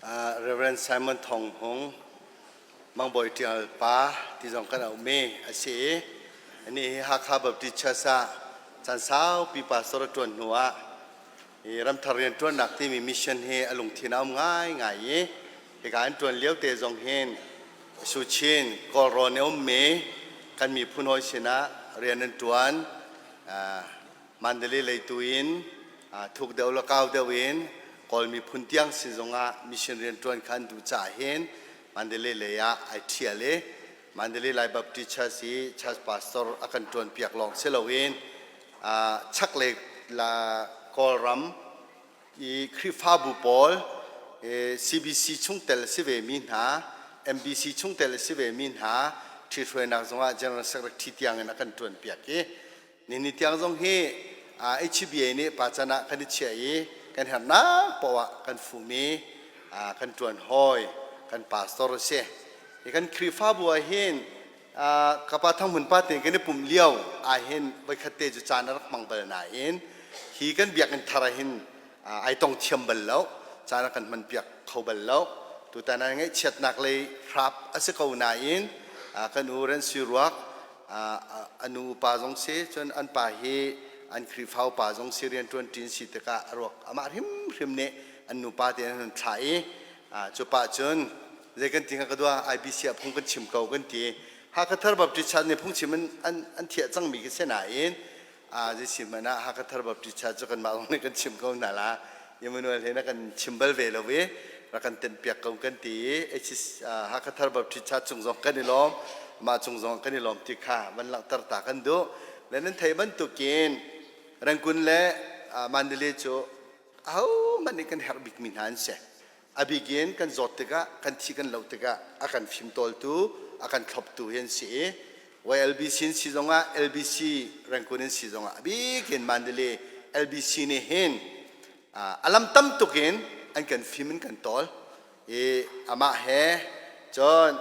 Reverend Simon Thawng Hung, Mangbawi Ṭial pa ti zong kan auhmi a si i anih hi Hakha Baptist Church ah caan saupi pastor a ṭuan hnu ah hi ramthar rianṭuannak timi mission hi a lungthin a um ngaingai i hika an ṭuan lio te zong hin Suchin Kawlrawn i ummi kan miphun hawi sinah rian an ṭuan. Mandalay lei tu in thuk deuh le kau deuh in Kawl miphun tiang sin zongah mission rianṭuan kha an duh caah hin Mandalay lei ah ai ṭhial i Mandalay Lai Baptist Church i church pastor a kan ṭuan piak lawng si loin chaklei la Kawlram i Khrihfabu pawl CBC chungtel a si vemi hna, MBC chungtel a si vemi hna ṭhithruainak zongah General Secretary tiang in a kan ṭuan piak i Nini tiang zong hi HBA nih pacan ah kan i chiah i kan herhnak poah ah kan fum i kan ṭuan hawi kan pastor a si. Hi kan Khrihfabu ah hin kapa Thanghmun pa te kan i pumh lio ah hin voikhat te cu caan a rak hmang bal nain hi kan biakinn thar ah hin ai tong thiam bal lo caan a kan hman piak kho bal lo tutan ah ngaihchiatnak lei hrap a si ko nain kan u Ren Sui Ruak a nu upa zong si cun an pa hi an Khrihfa upa zong si rianṭuan ṭin si tikah a ruak amah hrimhrim nih an nupa te an hun thlah i cu pah cun zei kan ti hnga ka dua IBC ah phung kan chim ko kan ti Hakha Thar Baptist Church nih phungchim an an an thiah cangmi ka si nain zei si hmanh ah Hakha Thar Baptist Church cu kanmah zong nih kan chim ko hna la Emmanuel he na kan chim bal ve lo i rak kan tenh piak ko kan ti i Hakha Thar Baptist Church cung zong kan i lawm mah cung zong kan i lawm ti kha van langhter ta kan duh le nan thei bantukin Rangoon le Mandalay cu ahohmanh nih kan herh bikmi hna an si a bik in kan zawt tikah kan thi kan lo tikah a kan fimtawltu a kan thloptu hi an si i YLBC in si zongah LBC Rangoon in si zongah a bik in Mandalay LBC nih hin a lam tam tuk in an kan fim in kan tawl i amah he cun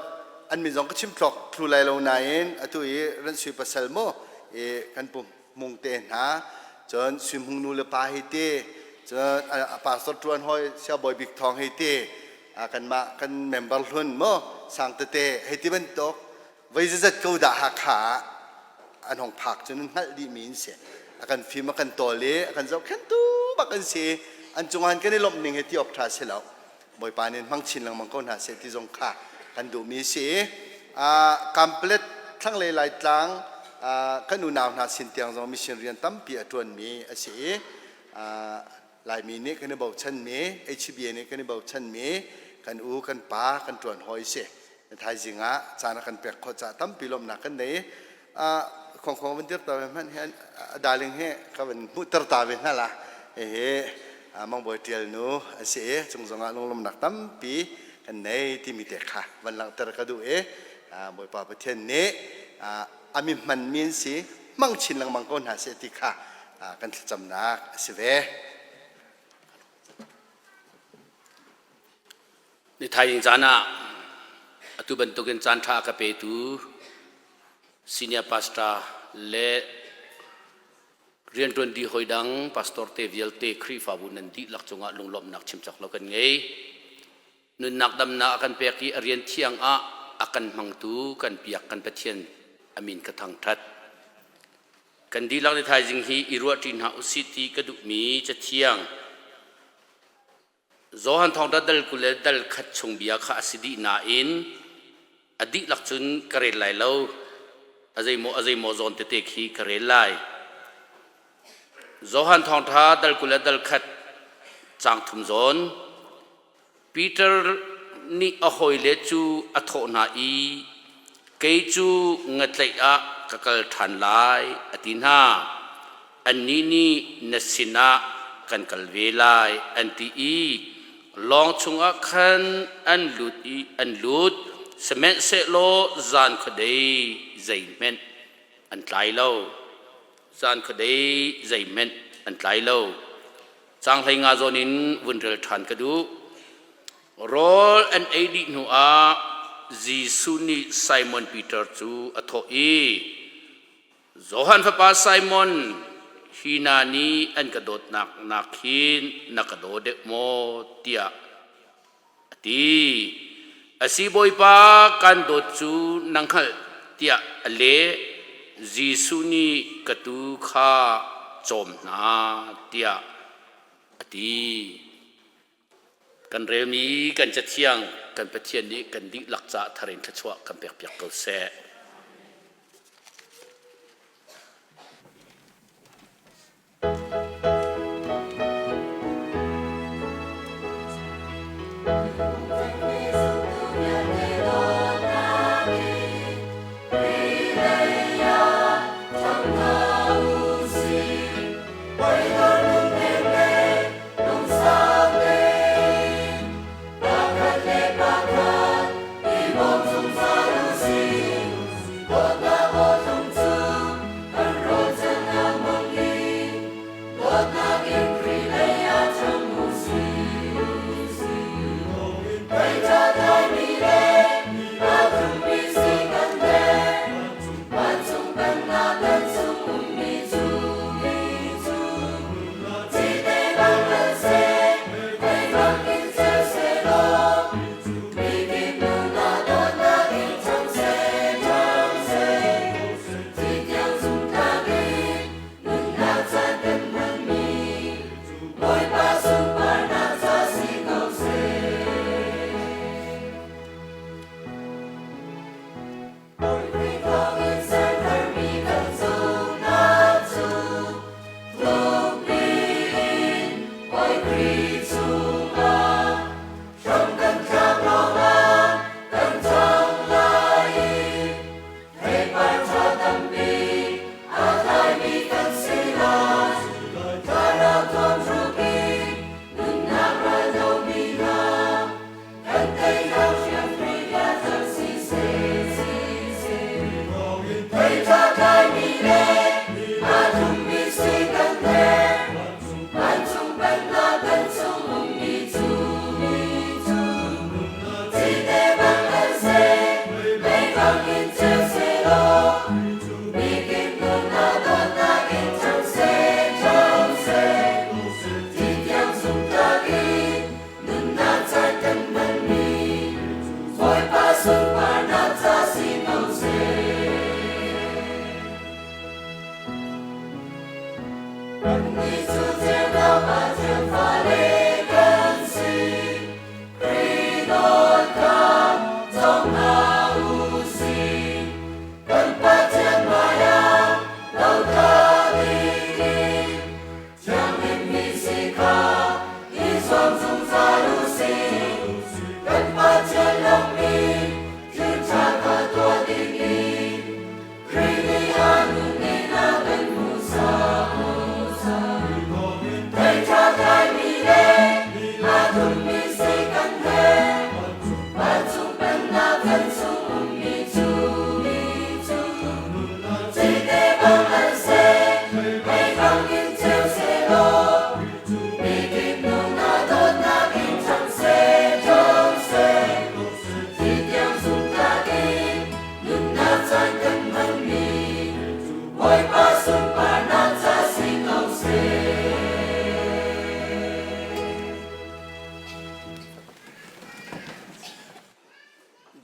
an min zong ka chim thlok thlu lai lo nain atu i Ran Sui pasal mu i kan pum Hmung te hna cun Sui Hmung nu le pa hi ti cun a pastor ṭuan hawi Siabawi Bik Thawng hei ti kanmah kan member hlun mu sang tete hei ti bantuk voi zazat ko dah Hakha ah an hong phak cun an hngalh dihmi an si a kan fim a kan tawl i a kan zohkhenhtu bak an si an cungah kan i lawmh ning hi ti awk ṭha si lo Bawipa nih hmang chin lengmang ko hna seh ti zong kha kan duhmi a si i Kamplet thlanglei Laitlang kan unau hna sin tiang zong mission rian tampi a ṭuanmi a si i Laimi nih kan i bochanmi HBA nih kan i bochanmi kan u kan pa kan ṭuan hawi si thaizing ah caan a kan pek khawh caah tampi lawmhnak kan nei Khongkhong van dir ta ve hmanh hi a darling hi ka van hmuhter ta ve hna la hihi Mangbawi Ṭial nu an si i cung zongah lunglawmhnak tampi kan nei timi te kha van langhter ka duh i Bawipa Pathian nih a mi hmanmi an si hmang chin lengmang ko hna seh ti kha kan thlacamnak a si ve. Ni thaizing caan ah atu bantukin caan ṭha a ka petu senior pastor le rianṭuan dih hawi dang pastor te vialte Khrihfabu nan dihlak cungah lunglawmhnak chim cawk lo kan ngei. Nunnak damnak a kan pek i a rian thiang ah a kan hmangtu kan biak kan Pathian a min ka thangṭhat. Kan dihlak ni thaizing hi i ruahṭi hna usih ti ka duhmi cathiang Johan thawngṭha dal 20 le dal khat chung bia kha a si dih nain a dihlak cun ka rel lai lo. A zeimaw a zeimaw zawn tete khi ka rel lai. Johan thawngṭha dal 20 le dal khat caang thum zawn Peter nih a hawile cu a thawh hna i kei cu ngatlaih ah ka kal ṭhan lai a ti hna. Annih nih na sinah kan kal ve lai an ti i lawng chungah khan an lut i an lut sihmanhsehlaw zan khuadei zeihmanh an tlai lo zan khuadei zeihmanh an tlai lo Caang 15 zawn in vun rel ṭhan ka duh. Rawl an ei dih hnuah Jesuh nih Simon Peter cu a thawh i, Johan fapa Simon, hi hna nih an ka dawtnak nak hin na ka daw deuh maw? tiah a ti. A si Bawipa, kan dawt cu na hngalh, tiah a leh. Jesuh nih ka tuu kha cawm hna, tiah a ti. Kan relmi kan Cathiang kan Pathian nih kan dihlak caah thar in thluachuah kan pekpiak ko seh.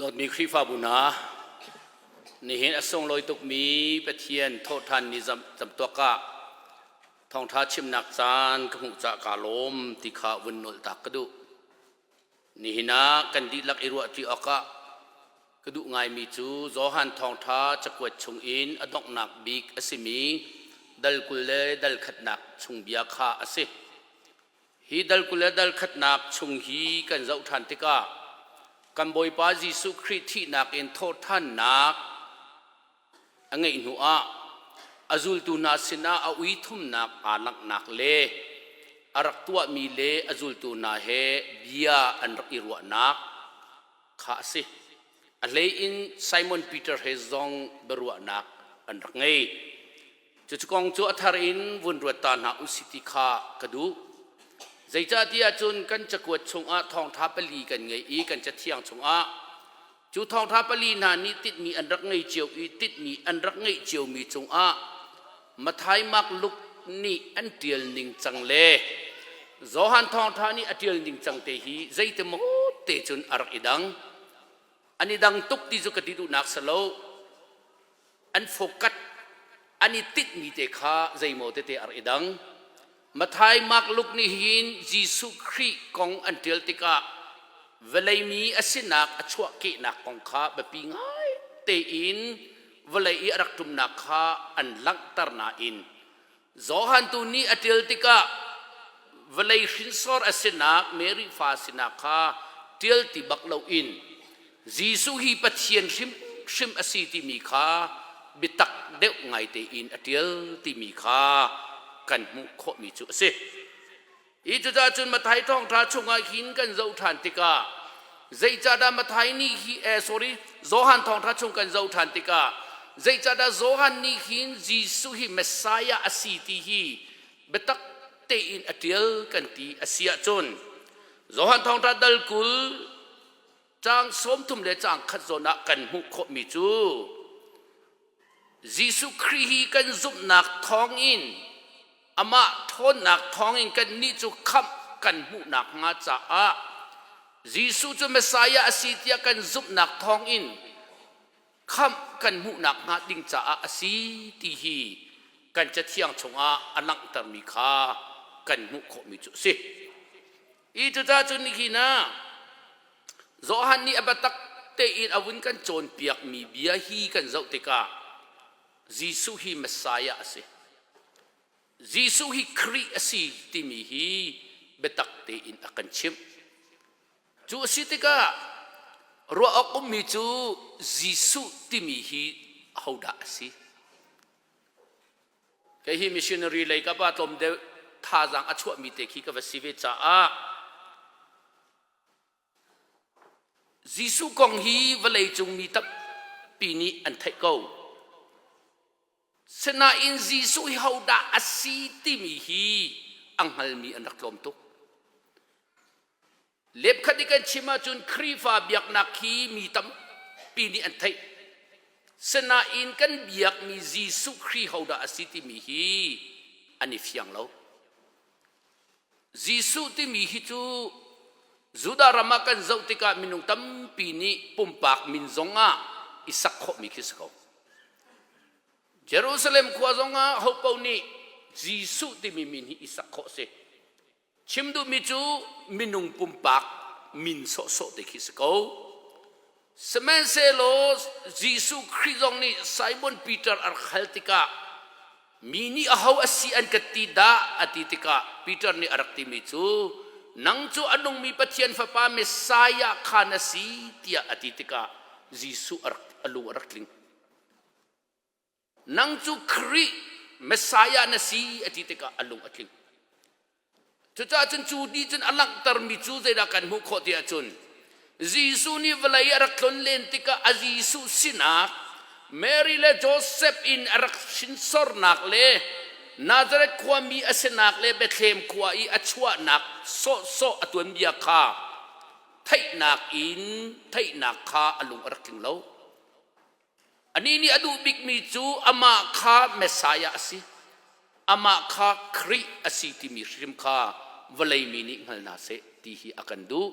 Dawtmi Khrihfabu hna, nihin a sunglawi tukmi Pathian thawhṭhan ni zamtuak ah thawngṭha chimnak caan ka hmuh caah kaa lawm ti kha vun nolhtak ka duh. Nihin ah kan dihlak i ruahṭi awkah ka duh ngaimi cu Johan Thawngṭha cakuat chungin a donghnak bik a simi dal 20 le dal khatnak chung bia kha a si. Hi dal 20 le dal khatnak chung hi kan zoh ṭhan tikah kan Bawipa Jesuh Khrih thihnak in thawhṭhannak a ngeih hnuah a zultu hna sinah a ui thumnak aa langhnak le a rak tuahmi le a zultu hna he bia an rak i ruahnak kha a si. A hlei in Simon Peter he zong biaruahnak an rak ngei. Cucu kong cu a thar in vun ruat ta hna u si ti kha ka duh. Zeicahtiah cun kan cakuat chungah thawngṭha pali kan ngei i kan cathiang chungah Cu thawngṭha pali hna nih tinhmi an rak ngei cio i tinhmi an rak ngeih ciomi cungah Matthai, Mark, Luke nih an ṭial ning cang le Johan thawngṭha nih a ṭial ning cang te hi zeitimaw te cun a rak i dang. An i dang tuk ti cu ka ti duhnak si lo. An focus an i tinhmi te kha zeimaw tete a rak i dang. Matthai, Mark, Luke nih hin Jesuh Khrih kong an ṭial tikah vawlei mi a sinak a chuahkehnak kong kha biapi ngai tein vawlei i a rak ṭumnak kha an langhter nain Johan tu nih a ṭial tikah vawlei hrinsor a sinak Mary fa sinak kha ṭial ti bak loin Jesuh hi Pathian hrimhrim a si timi kha biatak deuh ngai tein a ṭial timi kha kan hmuh khawhmi cu a si. Hi cucaah cun Matthai thawngṭha chungah hin kan zoh ṭhan tikah zeicahdah Matthai nih hi eh sorry Johan thawngṭha chung kan zoh ṭhan tikah zeicahdah Johan nih hin Jesuh hi Messiah a si ti hi biatak tein a ṭial kan ti a si ahcun Johan thawngṭha dal 20 caang 30 le caang khat zawn ah kan hmuh khawhmi cu Jesuh Khrih hi kan zumhnak thawngin amah ṭhawnnak thawngin kannih cu khamh kan hmuh nakhnga caah Jesuh cu Messiah a si tiah kan zumhnak thawngin khamh kan hmuh nakhnga ding caah a si ti hi kan Cathiang chungah a langhtermi kha kan hmuh khawhmi cu a si. Hi cucaah cun nihin ah Johan nih a biatak tein a vun kan cawnpiakmi bia hi kan zoh tikah Jesuh hi Messiah a si. Jesuh hi Khrih a si timi hi biatak tein a kan chimh. Cu a si tikah ruah awk ummi cu Jesuh timi hi ahodah a si? Kei hi missionary lei ka pa tlawm deuh thazaang a chuahmi te khi ka va si ve caah Jesuh kong hi vawleicung mi tampi nih an theih ko. Sinain Jesuh hi hodah a si timi hi a hngalmi an rak tlawm tuk. Lepkhat i kan chim ahcun Khrihfa biaknak hi mi tampi nih an theih. Sinain kan biakmi Jesuh Khrih hodah a si timi hi an i fiang lo. Jesuh timi hi cu Judah ram ah kan zoh tikah minung tampi nih pumpak min zong ah i sak khawhmi khi si ko. Jerusalem khua zong ah hopaoh nih Jesuh timi min hi i sak khawh si. Chim duhmi cu minung pumpak min sawhsawh te khi si ko. Sihmanhsehlaw Jesuh Khrih zong nih Simon Peter a rak hal tikah mi nih aho a si an ka ti dah a ti tikah Peter nih a rak timi cu nang cu a nungmi Pathian fapa Messiah kha na si tiah a ti tikah Jesuh a rak a lung a rak tling. Nang cu Khrih Messiah na si a ti tikah a lung a tling. Cucaah cun cu nih cun a langhtermi cu zeidah kan hmuh khawh ti ahcun Jesuh nih vawlei a rak tlon len tikah a Jesuh sinak Mary le Joseph in a rak hrinsornak le Nazareth khuami a sinak le Bethlehem khua i a chuahnak sawhsawh a tuanbia kha theihnak in theihnak kha a lung a rak tling lo. Anih nih a duh bikmi cu amah kha Messiah a si, amah kha Khrih a si timi hrim kha vawlei mi nih hngal hna seh ti hi a kan duh.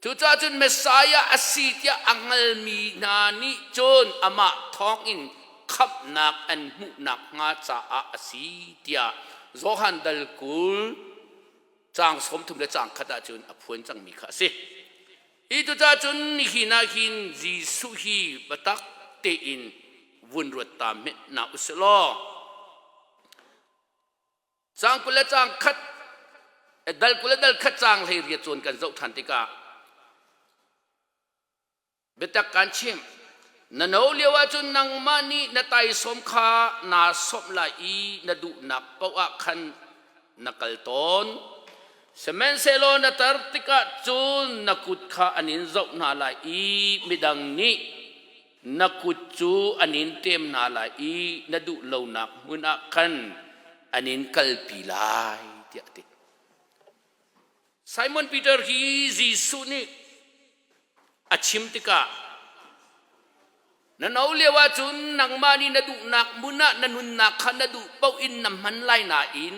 Cucaah cun Messiah a si tiah a hngalmi hna nih cun amah thawngin khamhnak an hmuh nakhnga caah a si tiah Johan dal 20 caang 31 le caang khat ahcun a phuan cangmi kha a si. Hi cucaah cun nihin ah hin Jesuh hi biatak tein vun ruat ta hmet hna u sih law caang 20 le caang khat dal 20 le dal khat caang 18 cawn kan zoh ṭhan tikah Biatak kaan chimh, na no lio ahcun nangmah nih na taisawm kha naa sawmh lai i na duhnak paoh ah khan na kal tawn. Sihmanhsehlaw na tar tikah cun na kut kha an in zoh hna lai i midang nih na kut cu an in ṭem hna lai i na duh lonak hmun ah khan an in kalpi lai, tiah a ti. Simon Peter hi Jesuh nih a chim tikah na no lio ahcun nangmah nih na duhnak hmun ah na nunnak kha na duh paoh in na hman lai nain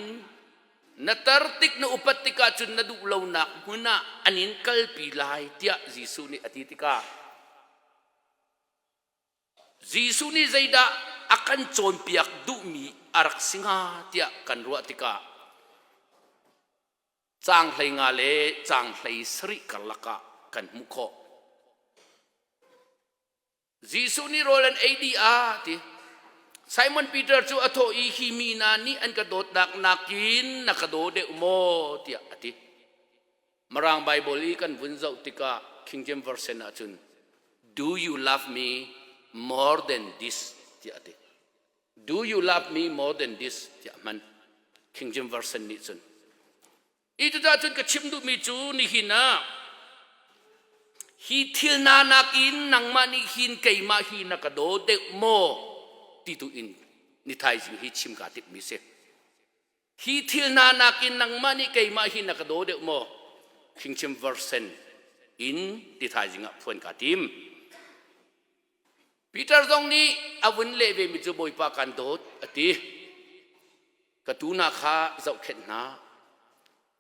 Na tar tik na upat tikah cun na duh lonak hmun ah an in kalpi lai tiah Jesuh nih a ti tikah Jesuh nih zeidah a kan cawnpiak duhmi a rak si hnga tiah kan ruah tikah caang 15 le caang 17 karlak ah kan hmuh khawh. Jesuh nih rawl an ei dih ah ti Simon Peter cu a thawh i hi mi hna nih an ka dawtnak nakin na ka daw deuh maw tiah a ti. Mirang Bible i kan vun zoh tikah King James Version ahcun Do you love me more than this tiah a ti. Do you love me more than this tiah hman King James Version nih cun. I cucaah cun ka chim duhmi cu nihin ah hi thil na nakin nangmah nih hin keimah hi na ka daw deuh maw ti tu in ni thaizing hi chim kaa timhmi si. Hi thil hna nakin nangmah nih keimah hi na ka daw deuh maw? King James Version in ti thaizing ah phuan kaa tim. Peter zong nih a vun leh vemi cu Bawipa kan dawt a ti. Ka tuu hna kha zohkhenh hna.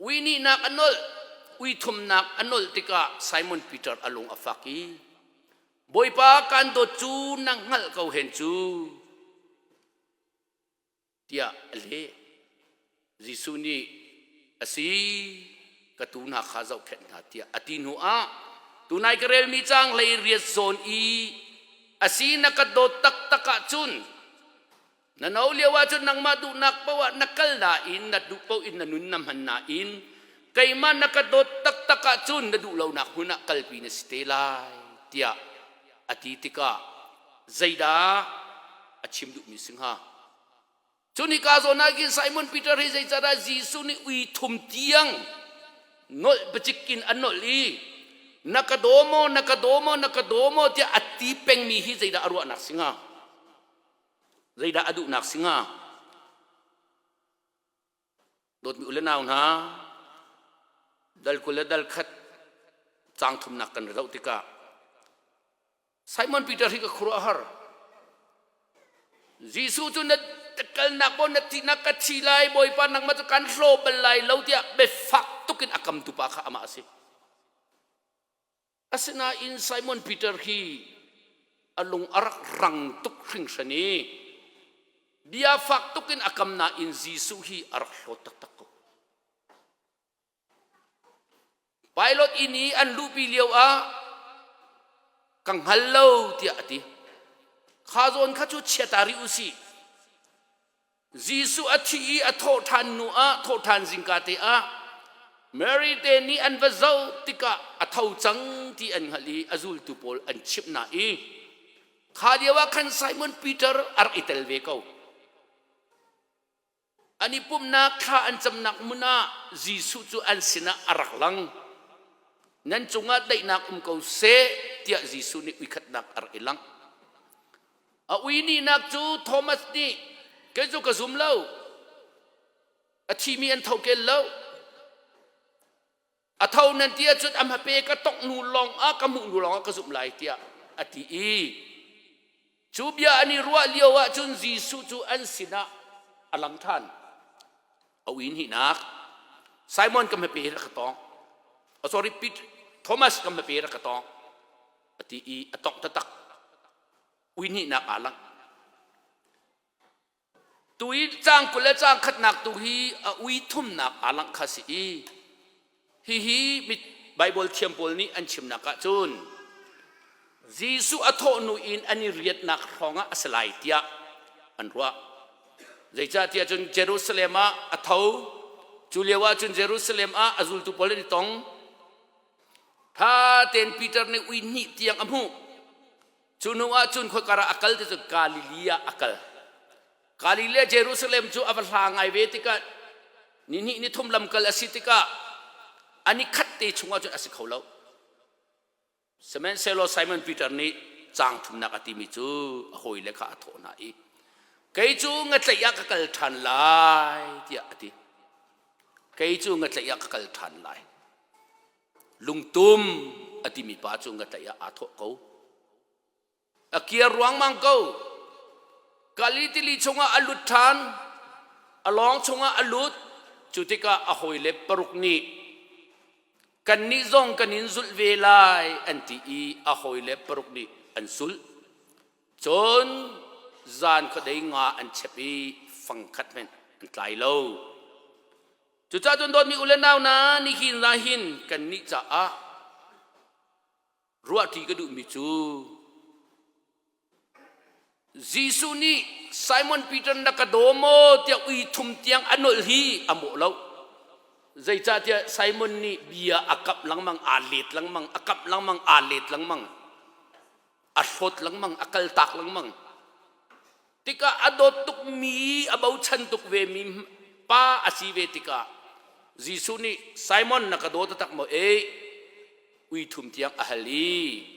Ui nihnak a nolh, ui thumnak a nolh tikah Simon Peter a lung a fak i Bawipa kan dawt cu na hngalh ko hen cu tiah a leh. Jesuh nih a si ka tuu hna kha zohkhenh hna tiah a ti hnu ah tunai ka relmi caang 18 zawn i a si na ka dawt taktak ahcun na no lio ahcun nangmah duhnak paoh ah na kal nain na duh paoh in na nun na hman nain keimah na ka dawt taktak ahcun na duh lonak hmun ah kalpi na si te lai tiah a ti tikah zeidah a chim duhmi si hnga? Cun hika zawn ah khin Simon Peter hi zeicahdah Jesuh nih ui thum tiang nolh bacik in a nolh i na ka daw maw, na ka daw maw, na ka daw maw tiah a ti pengmi hi zeidah a ruahnak si hnga? Zeidah a duhnak si hnga? Dawtmi u le nau hna, dal 20 le dal khat caang thumnak kan zoh tikah Simon Peter hi ka khuaruahhar. Jesuh cu na kalnak maw na thihnak ka thi lai Bawipa nangmah cu kan hlaw bal lai lo tiah biafak tukin a kamtu pa kha amah a si. Asinain Simon Peter hi a lung a rak rang tuk hringhran i bia fak tukin a kam nain Jesuh hi a rak hlawt taktak ko. Pilot inn i an luhpi lio ah ka hngal lo tiah a ti. Kha zawn kha cu chiata rih u sih. Jesuh a thi i a thawh ṭhan hnu ah thawhṭhan zingka te ah Mary te nih an va zoh tikah a tho cang ti an hngalh i a zultu pawl an chimh hna i kha lio ah khan Simon Peter a rak i tel ve ko. An i pumhnak thla an camnak hmun ah Jesuh cu an sinah a rak lang. Nan cungah daihnak um ko seh tiah Jesuh nih uikhatnak a rak i langh. A ui nihnak cu Thomas nih kei cu ka zum lo. A thimi an tho kel lo. A tho nan ti ahcun a hmape ka tongh hnu lawng ah ka hmuh hnu lawng ah ka zumh lai tiah a ti i cu bia an i ruah lio ahcun Jesuh cu an sinah a lang ṭhan. A ui hnihnak Simon ka hmape rak ka tawng. Oh, sorry, Peter, Thomas ka hmape rak ka tawng. A ti i a tongh taktak. Ui hnihnak aa lang. Tu i caang 20 le caang khatnak tu hi a ui thumnak aa langh kha si i hihi Baibal thiam pawl nih an chimnak ahcun Jesuh a thawh hnu in an i riatnak hrawngah a si lai tiah an ruah. Zeicahtiah cun Jerusalem ah a tho. Cu lio ah cun Jerusalem ah a zultu pawl an i tong. Tha tein Peter nih ui hnih tiang a hmuh. Cu hnu ah cun khoikar ah a kal ti cu Galilee ah a kal. Galilee Jerusalem cu a va hla ngai ve tikah ni hnih ni thum lamkal a si tikah an i khat te chungah cun a si kho lo. Sihmanhsehlaw Simon Peter nih caang thumnak a timi cu a hawile kha a thawh hna i kei cu ngatlaih ah ka kal ṭhan lai tiah a ti. Kei cu ngatlaih ah ka kal ṭhan lai. Lungtum a timi pa cu ngatlaih ah aa thawh ko. A kiar ruangmang ko. Kali tili chungah a lut ṭhan. A lawng chungah a lut. Cu tikah a hawile paruk nih kannih zong kan in zulh ve lai an ti i a hawile paruk nih an zulh. Cun zan khuadei nga an chep i fangkhat hmanh an tlai lo. Cucaah cun dawtmi u le nau hna, nihin la hin kannih caah ruahṭi ka duhmi cu Jesuh nih Simon Peter na ka daw maw tiah ui thum tiang a nolh hi a mawh lo. Zeicahtiah Simon nih bia a kamh lengmang, aa let lengmang, a kamh lengmang, aa let lengmang, a hlawt lengmang, a kaltak lengmang. Tikah a dawt tukmi, a bochan tuk vemi pa a si ve tikah Jesuh nih Simon na ka daw taktak maw? Eh, ui thum tiang a hal i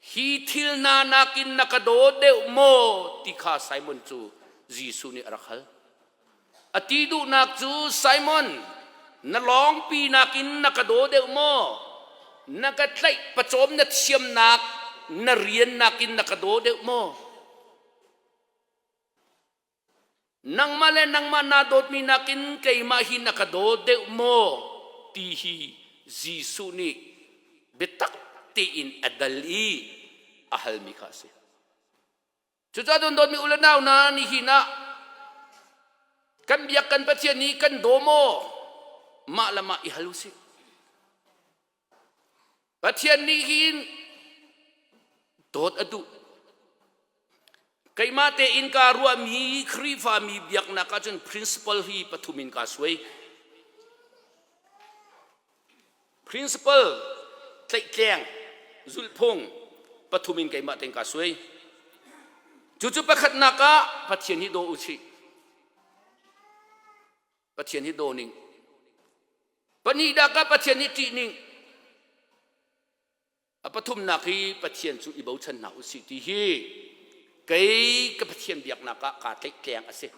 hi thil hna nakin na ka daw deuh maw ti kha Simon cu Jesuh nih a rak hal. A ti duhnak cu Simon na lawngpi nakin na ka daw deuh maw? Na ka tlaih pacawm na thiamnak na rian nakin na ka daw deuh maw? Nangmah le nangmah naa dawtmi nakin keimah hi na ka daw deuh maw ti hi Jesuh nih biatak tein a dal i a halmi kha a si. Cucaah cun dawtmi u le nau hna nihin ah kan biak kan Pathian nih kan daw maw mah le mah i hal u sih. Pathian nih hin dawt a duh. Keimah tein kaa ruahmi Khrihfami biaknak ahcun principle hi pathum in kaa suai. Principle tlaihtleng zulhphung pathum in keimah tein kaa suai. Cucu pakhatnak ah Pathian hi daw u sih. Pathian hi daw ning. Pahnihnak ah Pathian hi ṭih ning. A pathumnak hi Pathian cu i bochan hna usih ti hi kei ka Pathian biaknak ah kaa tlaihtleng a si.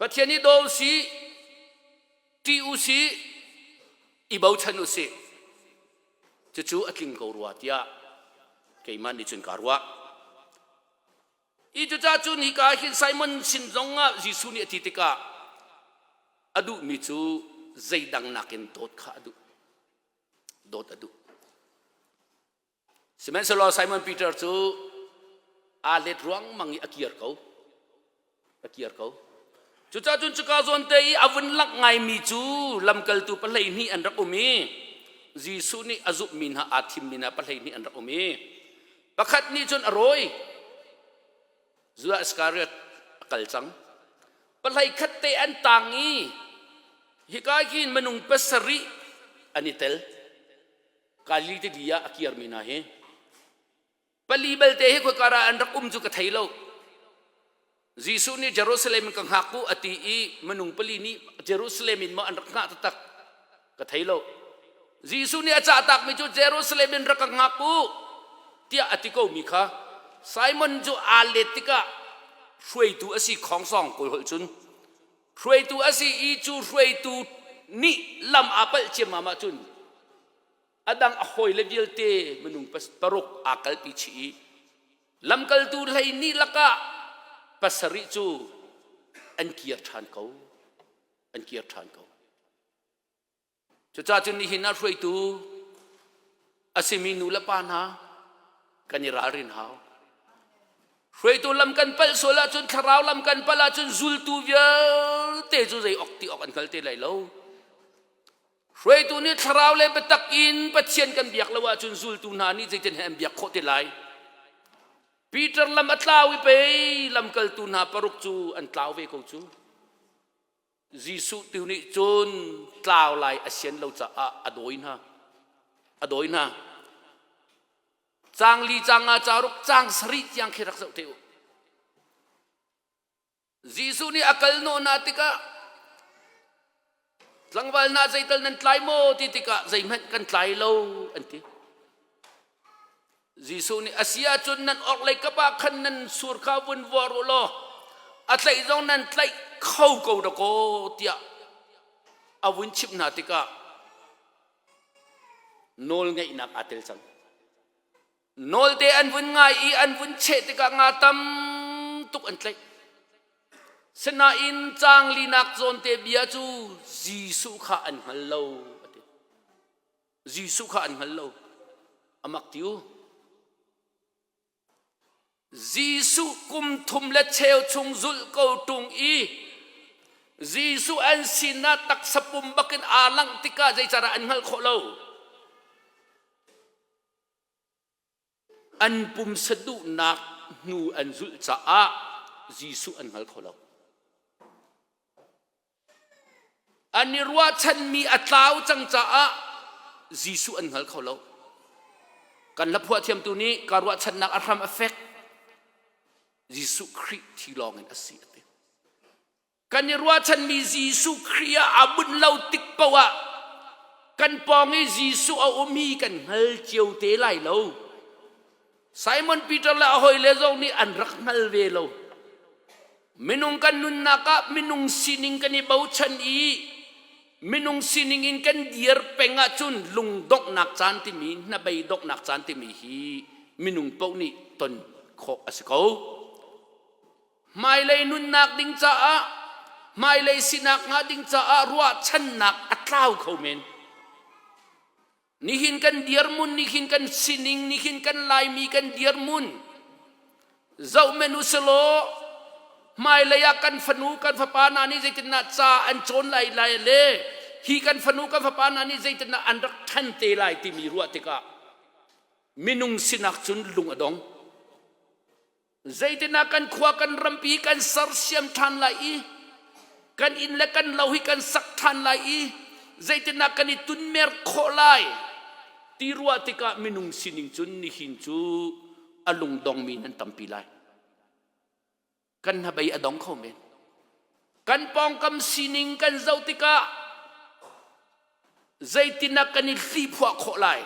Pathian hi daw usih, ṭih usih, i bochan usih. Cucu a tling ko rua tiah keimah nih cun kaa ruah. I cucaah cun hika hin Simon sin zong ah Jesuh nih a ti tikah a duhmi cu zeidang nakin dawt kha a duh. Dawt a duh. Sihmanhsehlaw Simon Peter cu aa let ruangmang i a kir ko. A kir ko. Cucaah cun cuka zawn te i a vun langh ngaimi cu lamkaltu pahlei hnih an rak um i Jesuh nih a zumhmi hna aa thimmi hna pahlei hnih an rak um i Pakhat nih cun a rawi. Judah Iskariot a kal cang. Pahlei khat te an tang i hika hin minung pasarih an i tel. Galilee tili ah a kirmi hna hi. Pali belte hi khoika ah an rak um cu ka thei lo. Jesuh nih Jerusalem in ka hngak u a ti i minung pali nih Jerusalem in maw an rak hngah taktak ka thei lo. Jesuh nih a cahtakmi cu Jerusalem in rak ka hngak u tiah a ti komi kha Simon cu aa let tikah hruaitu a si khongsong kawl holh cun hruaitu a si i cu hruaitu nih lam aa palh ciammam ahcun a dang a hawile vialte minung paruk aa kalpi chih i lamkaltu 12 lakah pasarih cu an kir ṭhan ko an kir ṭhan ko cucaah cun nihin ah hruaitu a simi nu le pa hna kan i ralrin hau hruaitu lam kan palh sual ahcun thlarau lam kan palh ahcun zultu vialte cu zei ok ti ok an hngal te lai lo Hruaitu nih thlarau le biatak in Pathian kan biak lo ahcun zultu hna nih zeitin he an biak khawh te lai? Peter lam a tlau i pei lamkaltu hna paruk cu an tlau ve ko cu. Jesuh tu nih cun tlau lai a sian lo caah a dawi hna. A dawi hna. Caang li, caang nga, caang ruk, caang sarih tiang khi rak zoh te u. Jesuh nih a kal hnawh hna tikah tlangval hna zeital nan tlai maw ti tikah zeihmanh kan tlai lo an ti. Jesuh nih a si ahcun nan orhlei kap ah khan nan sur kha vun vuar u law a tlaih zong nan tlaih kho ko dakaw tiah a vun chimh hna tikah nawlngeihnak aa tel cang. Nawlte an vun ngai i an vun cheh tikah nga tam tuk an tlaih. Sinain caang linak zawnte bia cu Jesuh kha an hngal lo a ti. Jesuh kha an hngal lo. A mak ti u. Jesuh kum thum le cheu chung zulh ko ṭung i Jesuh an sinah taksa pum bakin aa langh tikah zeicadah an hngalh khawh lo? An pumsa duhnak hnu an zulh caah Jesuh an hngal kho lo. An i ruahchanmi a tlau cang caah Jesuh an hngal kho lo. Kan hlaphuah thiamtu nih ka ruahchannak a hram a fek. Jesuh Khrih thi lawngin a si a ti. Kan i ruahchanmi Jesuh Khrih ah aa bunh lo tik paoh ah kan pawng i Jesuh a um hi kan hngal cio te lai lo. Simon Peter le a hawile zong nih an rak hngal ve lo. Minung kan nunnak ah minung sining kan i bochan i minung sining in kan dir peng ahcun lungdonghnak caan timi hnabei donghnak caan timi hi minung paoh nih ton khawh a si ko. Hmailei nunnak ding caah hmailei sinak hnga ding caah ruahchannak a tlau kho men. Nihin kan dirmun, nihin kan sining, nihin kan Laimi kan dirmun. Zoh men uselaw hmailei ah kan fanu kan fapa hna nih zeitindah ca an cawn lai lai le hi kan fanu kan fapa hna nih zeitindah an rak ṭhan te lai timi ruah tikah minung sinak cun lung a dong. Zeitinah kan khua kan rampi kan sersiam ṭhan lai i kan inn le kan lo hi kan sak ṭhan lai i zeitinah kan i tunmer khawh lai ti ruah tikah minung sining cun nihin cu a lungdongmi nan tampi lai. Kan hnabei a dong kho men. Kan pawngkam sining kan zoh tikah zeitinah kan i hliphuah khawh lai,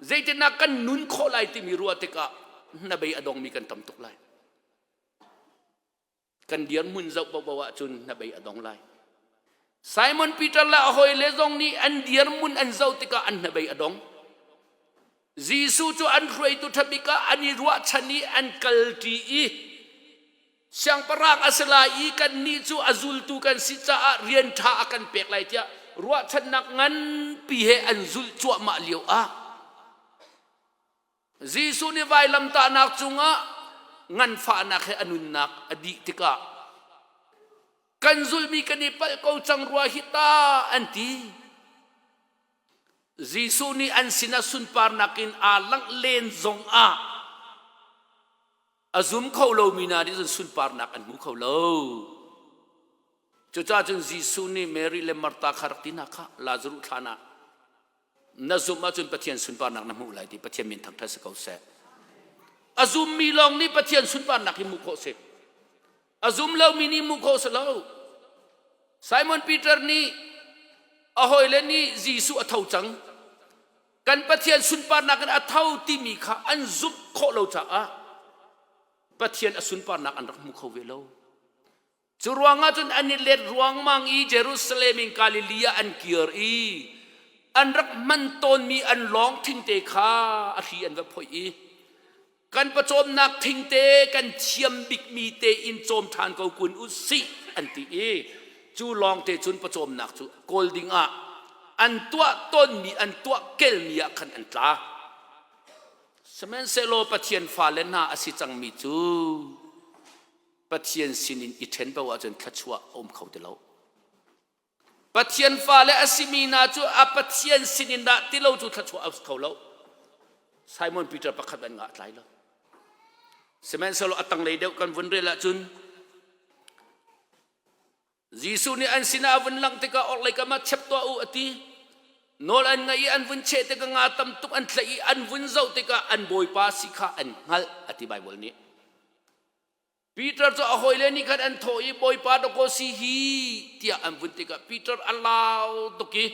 zeitinah kan nun khawh lai timi ruah tikah hnabei a dongmi kan tam tuk lai. Kan dirhmun zoh paohpaoh ahcun hnabei a dong lai. Simon Peter le a hawile zong nih an dirhmun an zoh tikah an hnabei a dong. Jesuh cu an hruaitu ṭhabik ah an i ruahchan i an kalṭi i Siangpahrang a si lai i kannih cu a zultu kan si caah rian ṭha a kan pek lai tiah ruahchannak nganpi he an zulh cuahmah lio ah Jesuh nih vailamtahnak cungah nganfahnak he a nunnak a dih tikah kan zulhmi kan i palh ko cang rua hi ta an ti. Jesuh nih an sinah sunparnak in aa langh len zongah a zum kho lomi hna nih cun sunparnak an hmu kho lo. Cucaah cun Jesuh nih Mary le Martha kha rak ti hna kha Lazaruh thlan ah na zumh ahcun Pathian sunparnak na hmuh lai ti Pathian min thangṭhat si ko seh. A zummi lawng nih Pathian sunparnak hi hmuh khawh si. A zum lomi nih hmuh khawh si lo. Simon Peter nih a hawile nih Jesuh a tho cang. Kan Pathian sunparnak in a tho timi kha an zumh khawh lo caah Pathian a sunparnak an rak hmu kho ve lo. Cu ruangah cun an i let ruangmang i Jerusalem in Galilee ah an kir i an rak hman tawnmi an lawng thingte kha a hri an va phoih i kan pawcawmnak thingte kan thiam bikmi te in cawm ṭhan ko kun u sih an ti i cu lawngte cun pawcawmnak cu kawl ding ah an tuah tawnmi an tuah kelmi ah khan an tla. Sihmanhsehlaw Pathian fale hna a si cangmi cu Pathian sinin i ṭhen paoh ahcun thluachuah a um kho ti lo. Pathian fale a simi hna cu a Pathian sinin dah ti lo cu thluachuah a kho lo. Simon Peter pakhat an ngah tlai lo. Sihmanhsehlaw a tanglei deuh kan vun rel ahcun Jesuh nih an sinah a vun langh tikah orhlei kam ah chep tuah u a ti. Nawl an ngaih i an vun cheh tikah nga tam tuk an tlaih i an vun zoh tikah an Bawipa si kha an hngalh a ti Baibal nih. Peter cu a hawile nih khan an thawh i Bawipa dawkaw si hi tiah an vun tikah Peter a lau tuk i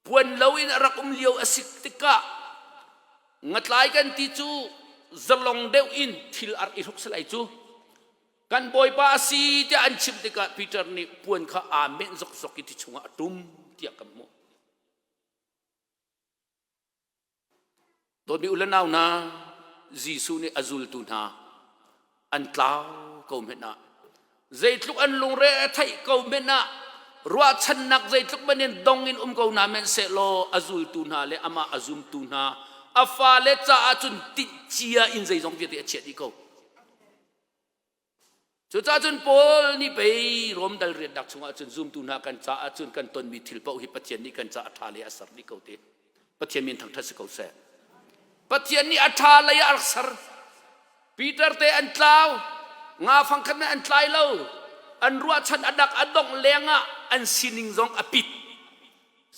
puan loin a rak um lio a si tikah ngatlai kan ti cu zalong deuh in thil ar i hruk salai cu kan Bawipa a si tiah an chimh tikah Peter nih puan kha aa menh zokzok i ti chungah a ṭum tiah kan hmuh. Dawtmi u le nau hna, Jesuh nih a zultu hna an tlau ko hmenh ah zeitluk an lungre a theih ko hmenh ah ruahchannak zeitluk hmanh in dong in um ko hna hmenh sehlaw a zultu hna le amah a zumtu hna a fale caah cun tinh cia in zeizong vialte a chiah dih ko. Cucaah cun Paul nih pei Rom dal riannak chungah cun zumtu hna kan caah cun kan tonmi thil paoh hi Pathian nih kan caah a ṭha lei a ser dih ko ti. Pathian min thangṭhat si ko seh. Pathian nih a ṭha lei ah a rak ser. Peter te an tlau, nga fangkhat nih an tlai lo. An ruahchan a dak a dongh lengah an sining zong a pit.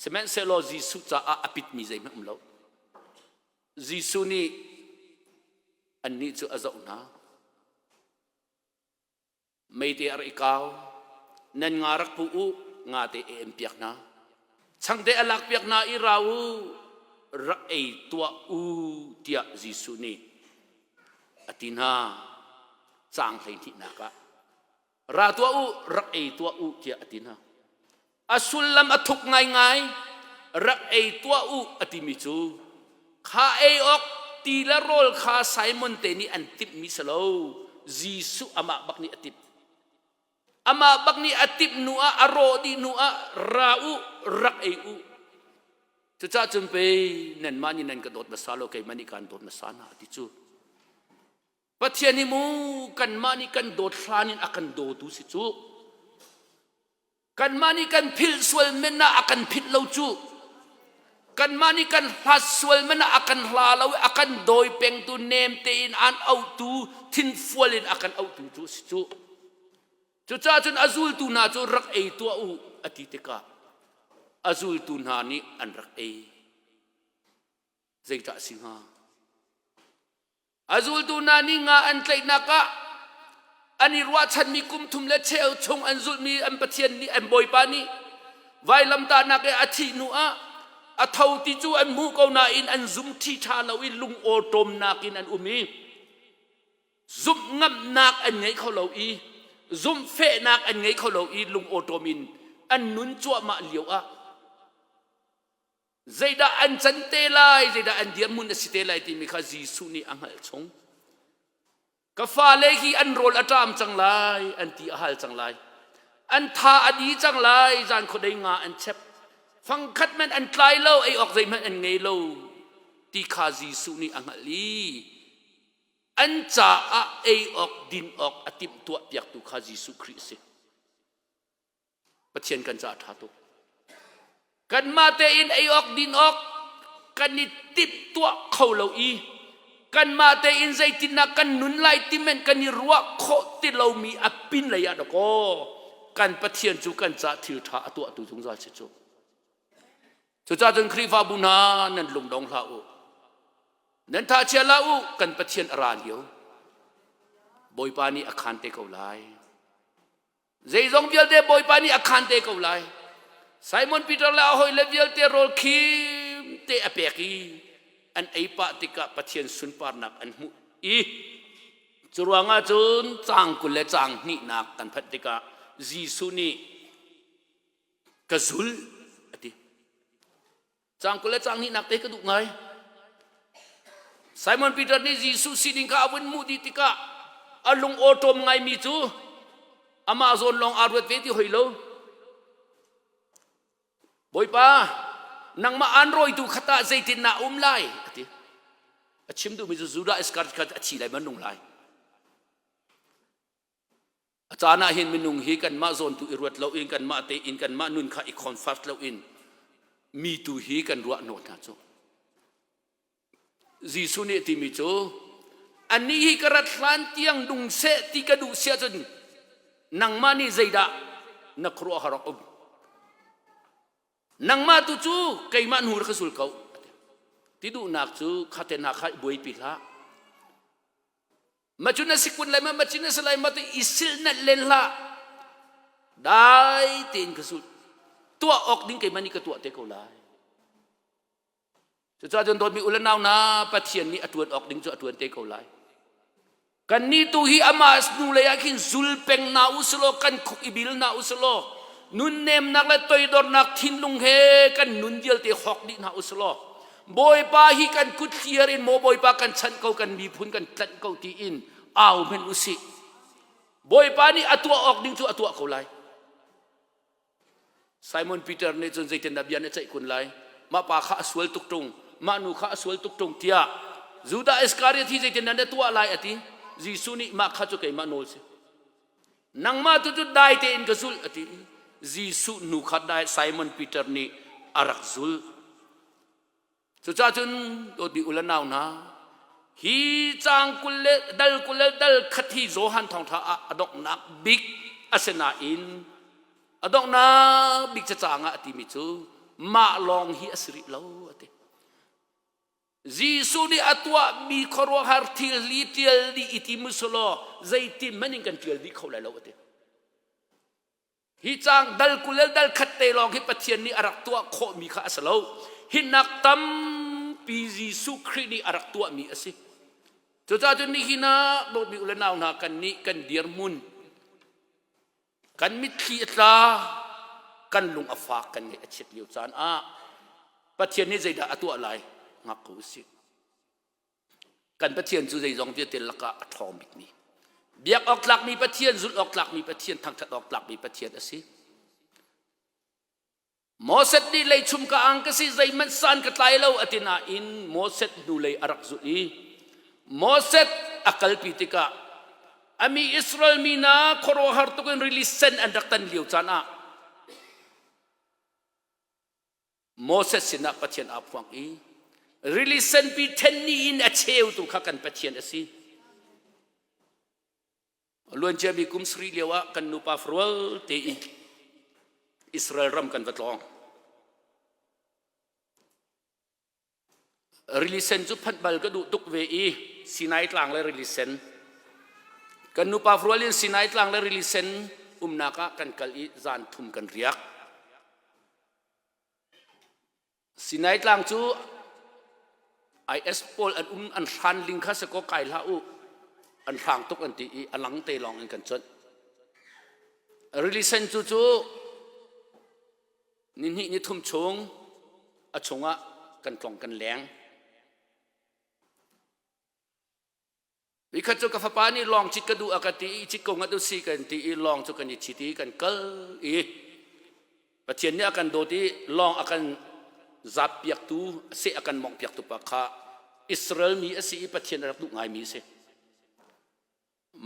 Sihmanhsehlaw Jesuh caah a pitmi zeihmanh um lo. Jesuh nih annih cu a zoh hna. Meite a rak i kau. Nan nga rak pu u, nga te a em piak hna. Changte a lak piak hna i ra u, rak ei tuah u tiah Jesuh nih a ti hna. Caang 12nak ah ra tuah u, rak ei tuah u tiah a ti hna. A sullam a thuk ngaingai. Rak ei tuah u a timi cu kha ei awk ti le rawl kha Simon te nih an timhmi si lo. Jesuh amah bak nih a timh. Amah bak nih a timh hnu ah a rawh dih hnu ah ra u rak ei u. Cucaah cun pei nanmah nih nan ka dawt hmasa lo keimah nih kaan dawt hmasa hna ti cu. Pathian hi mu kanmah nih kan dawt hlan in a kan dawtu si cu. Kanmah nih kan philh sual men ah a kan philh lo cu. Kanmah nih kan hlat sual men ah a kan hla lo i a kan dawi pengtu nem tein aan auhtu thinfual in a kan auhtu cu a si cu. Cucaah cun a zultu hna cu rak ei tuah u a ti tikah a zultu hna nih an rak ei. Zeicah a si hnga? A zultu hna nih nga an tlaihnak ah an i ruahchanmi kum thum le cheu chung an zulhmi an Pathian nih an Bawipa nih vailamtahnak i a thih hnu ah a tho ti cu an hmuh ko nain an zum ṭhi ṭha lo i lungawṭawmnak in an um i zumh ngamnak an ngei kho lo i zumhfehnak an ngei kho lo i lungawṭawm in an nun cuahmah lio ah Zeidah an can te lai, zeidah an dirhmun a si te lai timi kha Jesuh nih a hngalh chung. Ka fale hi an rawl a ṭam cang lai, an ti a hal cang lai. An tha a di cang lai, zan khuadei nga an chep. Fangkhat hmanh an tlai lo, ei awk zeihmanh an ngei lo ti kha Jesuh nih a hngalh i an caah ei awk din awk a timhtuah piaktu kha Jesuh Khrih a si. Pathian kan caah ṭha tuk. Kanmah tein ei awk din awk kan i timhtuah kho lo i kanmah tein zeitindah kan nun lai ti men kan i ruah khawh ti lomi a pin lei ah dakaw kan Pathian cu kan caah thil ṭha a tuahtu zungzal si cu. Cucaah cun Khrihfabu hna nan lungdong hlah u. Nan tha chia hlah u kan Pathian a ra lio. Bawipa nih a khaan te ko lai. Zeizong vialte Bawipa nih a khaan te ko lai. Simon Peter le a hawile vialte rawl khim te a pek i an ei pah tikah Pathian sunparnak an hmuh i cu ruangah cun caang 20 le caang hnihnak kan phanh tikah Jesuh nih ka zul a ti. Caang 20 le caang hnihnak te ka duh ngai. Simon Peter nih Jesuh sining kha a vun hmuh dih tikah a lung awṭawm ngaimi cu amah zawn lawng aa ruat ve ti hoi lo. Bawipa, nangmah aan rawitu kha tah zeitin na um lai? a ti. A chim duhmi cu Judah Iskariot kha a thi lai ma nung lai. A caan ah hin minung hi kanmah zawn tu i ruat loin kanmah tein kanmah nun kha i comfort loin mi tu hi kan ruah hnawh hna cu. Jesuh nih a timi cu anih hi ka rat hlan tiang nung seh ti ka duh si ahcun nangmah nih zeidah na khuaruahhar awk um? Nangmah tu cu keimah hnu rak ka zul ko. Ti duhnak cu khate hna kha i buaipi hlah. Macun na si kun lai ma macun na si lai ma tu i silhnalh len hlah. Dai tein ka zul. Tuah awk ding keimah nih ka tuah te ko lai. Cucaah cun dawtmi u le nau hna Pathian nih a ṭuan awk ding cu a ṭuan te ko lai. Kannih tu hi amah hnu lei ah khin zul peng hna u silaw kan khuk i bil hna u silaw nunnemnak le toidornak thinlung he kan nun vialte hawk dih hna u silaw Bawipa hi kan kut hliar in maw Bawipa kan chanh ko kan miphun kan tlanh ko tiin au hmenh u sih. Bawipa nih a tuah awk ding cu a tuah ko lai. Simon Peter nih cun zeitindah bia na ceih kun lai? Mah pa kha a sual tuk ṭung, mah nu kha a sual tuk ṭung tiah Judah Iskariot hi zeitindah na tuah lai a ti. Jesuh nih mah kha cu keimah nawl si. Nangmah tu cu dai tein ka zulh a ti. Jesuh nu kha dai Simon Peter nih a rak zulh. Cucaah cun dawtmi u le nau hna, hi caang 20 le dal 20 le dal khat hi Johan thawngṭha ah a donghnak bik a si nain a donghnak bik cacaang ah a timi cu mah lawng hi a si rih lo a ti. Jesuh nih a tuahmi khuaruahhar thil hi ṭial dih i ti musulaw zeitin hmanh in kan ṭial dih kho lai lo a ti. Hi caang dal 20 le dal khat te lawng hi Pathian nih a rak tuah khawhmi kha a si lo. Hinak tampi Jesuh Khrih nih a rak tuahmi a si. Cucaah cun nihin ah dawtmi u le nau hna kan nih kan dirhmun kan mitthli a tla kan lung a fak kan ngaih a chiat lio caan ah Pathian nih zeidah a tuah lai ngak ko usih. Kan Pathian cu zeizong vialte lakah a ṭhawng bikmi, biak awk tlakmi Pathian, zulh awk tlakmi Pathian, thangṭhat awk tlakmi Pathian a si. Moses nih leichum ka ang ka si zeihmanh san ka tlai lo a ti nain Moses hnulei a rak zulh i Moses a kalpi tikah a mi Israel mi hna khuaruahhar tuk in rili sen an rak tan lio caan ah Moses sinah Pathian aa phuang i rili senpi ṭhen ni in a cheutu kha kan Pathian a si. Luanciami kum sarih lio ah kan nupa farual te i Israel ram kan va tlawng. Rili sen cu phanh bal ka duh tuk ve i Sinai tlang le rili sen. Kan nupa farual in Sinai tlang le rili sen umnak ah kan kal i zan thum kan riak. Sinai tlang cu IS pawl an um an hran ling kha si kaw kai hlah u an hrang tuk an ti i a lang te lawng in kan cuanh. Rili sen cu cu nihnih ni thum chung a chungah kan tlong kan leng. Nikhat cu ka fapa nih lawng cit ka duh a ka ti i cit ko ngat u si kan ti i lawng cu kan i chit i kan kal i Pathian nih a kan dawt i lawng a kan zap piaktu seh a kan mongh piaktu pa kha Israel mi a si i Pathian a rak duh ngaimi a si.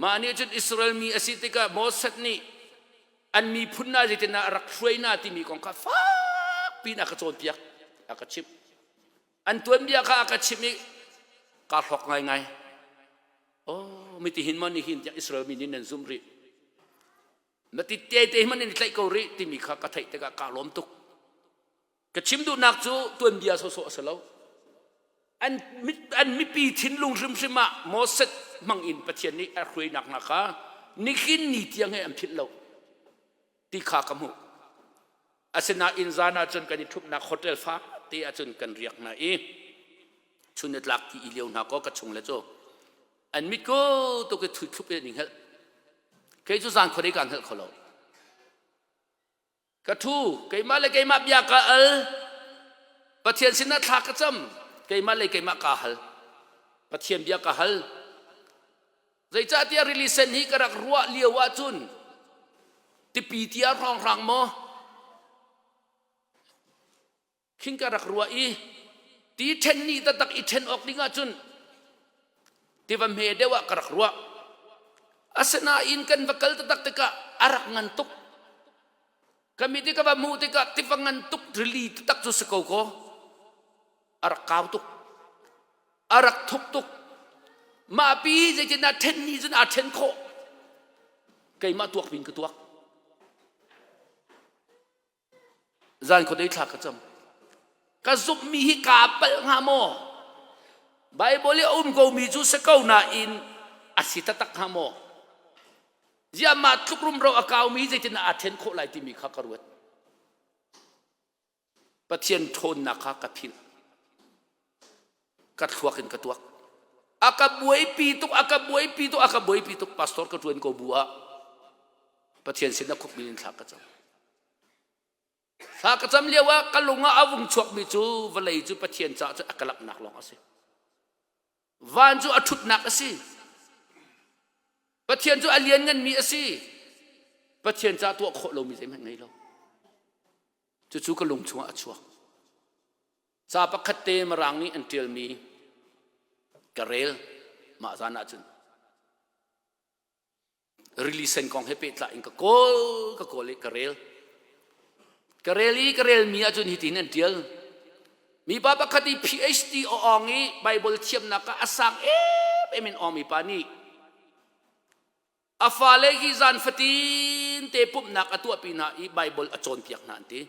Mah nih cun Israel mi a si tikah Moses nih an miphun hna zeitindah a rak hruai hna timi kong kha fak piin a ka cawnpiak a ka chimh. An tuanbia kha a ka chimh i kaa hlawk ngaingai. Oh, mitihin maw nihin tiah Israel mi nih nan zumh rih. Na ti te te hmanh in tlaih ko rih timi kha ka theih tikah kaa lawm tuk. Ka chim duhnak cu tuanbia sawsawh a si lo. An, an mipi thinlung hrimhrim ah Moses hmang in Pathian nih a hruainak hna kha nihin ni tiang he an philh lo ti kha ka hmuh. Asinain zan ah cun kan i ṭhumhnak hotel fa te ah cun kan riak hna i chun ni tlak ti i lio hna kaw ka chung le cu an mit ko tuk i thui thlup in an i hngelh. Kei cu zan khuadei kaa hngelh kho lo. Ka ṭhu, keimah le keimah bia ka al. Pathian sinah thla ka cam, keimah le keimah kaa hal. Pathian bia ka hal. Zeicahtiah rili sen hi ka rak ruah lio ahcun tipi tia hrawnghrang maw khin ka rak ruah i ti ṭhen ni taktak i ṭhen awk ding ahcun tiva hme deuh ah ka rak ruah. Asinain kan va kal taktak tikah a rak ngan tuk. Ka mit i ka va hmuh tikah tiva ngan tuk rili taktak cu si ko kaw a rak kau tuk. A rak thuk tuk. Mah pi zeitindah ṭhen ni cun aa ṭhen khawh. Keimah tuak pin ka tuak. Zan khuadei thla ka cam. Ka zumhmi hi kaa palh hnga maw? Baibal i a um komi cu si ko nain a si taktak hnga maw? Ziah mah tluk rumro a kaumi zeitindah aa ṭhen khawh lai timi kha ka ruat. Pathian ṭhawnnak kha ka philh. Ka thluak in ka tuak. A ka buaipi tuk, a ka buaipi tuk, a ka buaipi tuk. Pastor ka ṭuan ko bu ah Pathian sin ah khukbil in thla ka cam. Thla ka cam lio ah ka lung ah a vung chuakmi cu vawlei cu Pathian caah cun a ka langhnak lawng a si. Van cu a ṭhutnak a si. Pathian cu a liannganmi a si. Pathian ca tuah khawh lomi zeihmanh ngei lo. Cucu ka lung chungah a chuak. Ca pakhat te Mirang nih an ṭialmi ka rel mah zan ahcun. Rili sen kong he pehtlai in ka kawl ka kawl i ka rel. Ka rel i ka relmi ahcun hitin an ṭial. Mipa pakhat i PhD a awng i Bible thiamnak ah a sang em em in awngmi pa nih a fale hi zan fatin te pumhnak a tuahpi hna i Bible a cawnpiak hna an ti.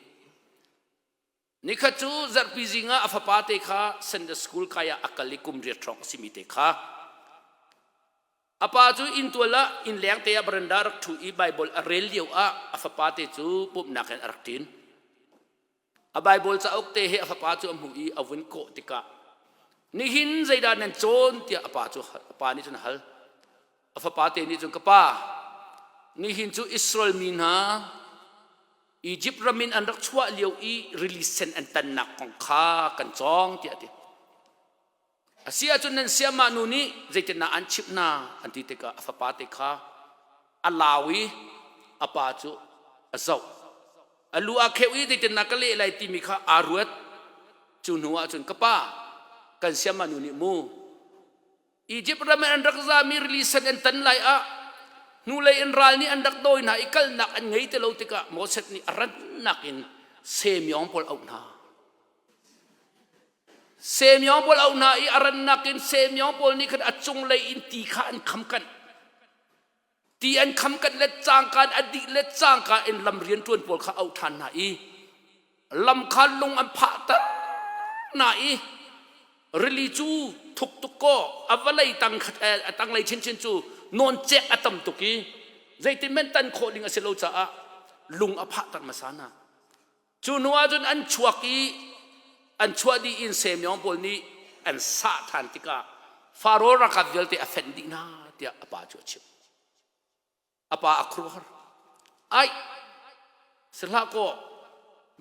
Nikhat cu zarhpi zing ah a fapa te kha Sunday school kai ah a kal i kum riat hrawng a simi te kha a pa cu inntual ah innleng te ah baranda rak ṭhu i Bible a rel lio ah a fapa te cu pumhnak in a rak ṭin. A Bible cauk te he a fapa cu a hmuh i a vun kawh tikah nihin zeidah nan cawn tiah a pa cu a pa nih cun a hal. A fapa te nih cun ka pa nihin cu Israel mi hna Egypt ram in an rak chuah lio i rili sen an tannak kong kha kan cawng tiah a ti. A si ahcun nan siamah nu nih zeitindah an chimh hna an ti tikah a fapa te kha a lau i a pa cu a zoh. A lu aa kheuh i zeitindah ka leh lai timi kha aa ruat. Cu hnu ah cun ka pa kan siamah nu nih mu Egypt ram in an rak zami rili sen an tan lai ah hnulei in ral nih an rak dawi hna i kalnak an ngei ti lo tikah Moses nih a rannak in Semyong pawl auh hna. Semyong pawl auh hna i a rannak in Semyong pawl nih khan a cunglei in ti kha an kham kanh. Ti an kham kanh le cangka in a dih le cangka in lam rianṭuan pawl kha auh ṭhan hna i lam kha lung an phahter hna i rili cu thuk tuk kaw a vawlei tang a tanglei chinchin cu nawncek a tam tuk i zeitin men tan khawh ding a si lo caah lung a phahter hmasa hna. Cu hnu ahcun an chuak i an chuah dih in Semyong pawl nih an sah ṭhan tikah Faro ralkap vialte a fenh dih hna tiah a pa cu a chimh. A pa a khuaruahhar. Ai, si hlah kaw,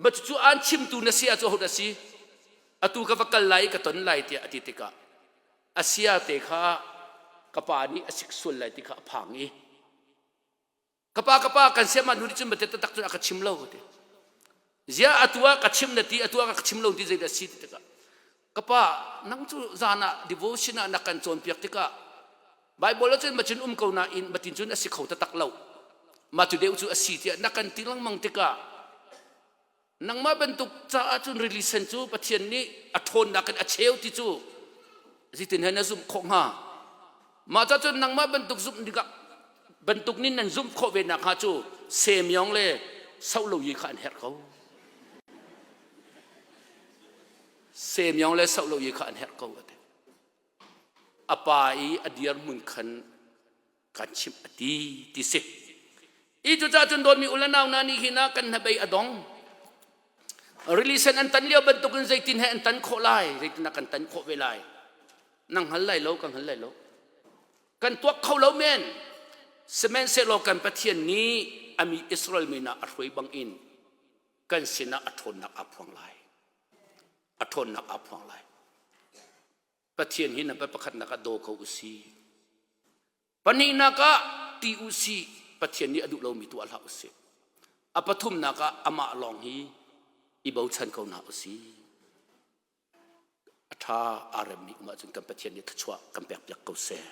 ma cucu aan chimtu na si ahcun ahodah si? Atu ka va kal lai i ka ton lai tiah a ti tikah a sia te kha ka pa nih a sik sual lai ti kha a phang i Ka pa ka pa kan siamah nu nih cun bate taktak cun a ka chim lo ti. Zia atu ah ka chim na ti atu ah ka chim lo ti zeidah si ti tikah ka pa nang cu zan ah devotion ah na kan cawnpiak tikah Bible ah cun macun um ko nain matin cun a si kho taktak lo ma cu deuh cu a si tiah na kan ti lengmang tikah Nangmah bantuk caah cun rili sen cu Pathian nih a ṭhawnnak in a cheu ti cu zeitin he na zumh khawh hnga? Mah ca cun nangmah bantuk zumh dingah bantuk nih nan zumh khawh ve nakhnga cu Semyong le Sohlo yi kha an herh ko. Semyong le Sohlo yi kha an herh ko a ti. A pa i a dirhmun khan kan chimh a ti ti si. I cucaah cun dawtmi u le nau hna nih hin ah kan hnabei a dong. Rili sen an tan lio bantukin zeitin he an tan khawh lai, zeitin ah kan tan khawh ve lai. Nang hngal lai lo, ka hngal lai lo. Kan tuak kho lo men. Sihmanhsehlaw kan Pathian nih a mi Israel mi hna a hruai bangin kan sinah a ṭhawnnak aa phuang lai. A ṭhawnnak aa phuang lai. Pathian hi na pakhatnak ah daw ko u si. Pahnihnak ah ti u si Pathian nih a duh lomi tuah hlah u sih. A pathumnak ah amah lawng hi i bochan ko hna u si. A ṭha aa remmi um ahcun kan Pathian nih thluachuah kan pekpiak ko seh.